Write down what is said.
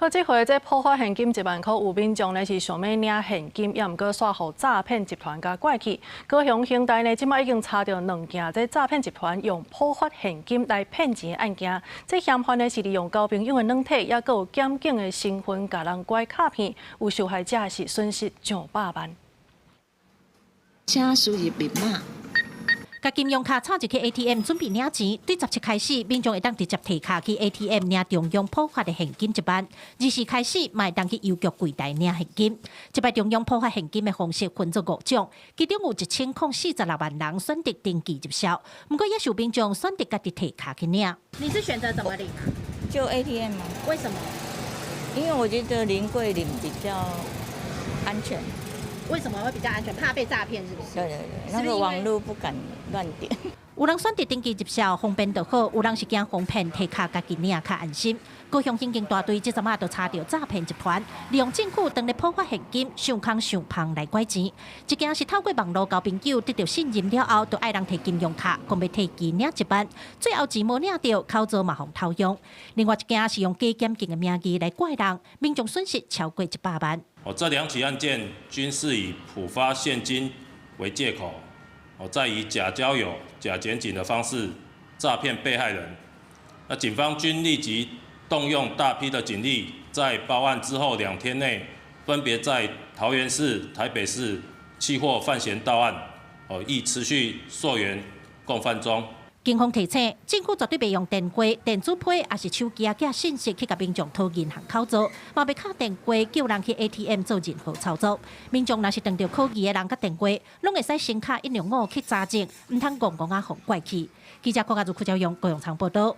好，這回這普發現金一萬箍，有民眾呢是想欲領現金，也毋過煞予詐騙集團共拐去。高雄刑大呢，這擺已經查著兩件這詐騙集團用普發現金來騙錢的案件。這嫌犯呢是利用交朋友的軟體，抑閣有檢警的身份，共人拐詐騙，有受害者是損失上百萬。請輸入密碼。共金融卡插入去 ATM 準備領錢，對17開始，民眾會當直接提卡去 ATM 領中央普發的現金一萬。24開始，嘛會當去郵局櫃台領現金。這擺中央普發現金的方式分做五種，其中有1046萬人選擇登記入銷，毋過也有民眾選擇家己提卡去領。你是選擇怎麼領啊？就 ATM 嗎？為什麼？因為我覺得臨櫃領比較安全。為什麼會比較安全？怕被詐騙是不是？對對對，那個網路不敢亂點。有人選擇登記入銷方便就好，有人是驚予騙提卡家己領較安心。高雄刑警大隊這陣仔就查著詐騙集團，利用政府當咧普發現金，傷空傷芳來拐錢。一件是透過網路交朋友得著信任了後，就愛人提金融卡，講欲提錢領一萬，最後錢無領著，口座嘛予偷用。另外一件是用假檢警的名義來拐人，民眾損失超過100萬。哦，這兩起案件均是以普發現金為借口，哦，再以假交友、假檢警的方式詐騙被害人。那警方均立即動用大批的警力，在報案之後2天內，分別在桃園市、台北市緝獲犯嫌到案，哦，亦持續溯源共犯中。警方提醒，政府絕對袂用電話、電子批，抑是手機仔寄信息去共民眾討銀行口座，嘛袂敲電話叫人去 ATM 做任何操作。民眾若是碰著可疑的人佮電話，攏會使先敲165去查證，毋通戇戇仔予拐去。記者郭家如、柯昭勇、高永昌報道。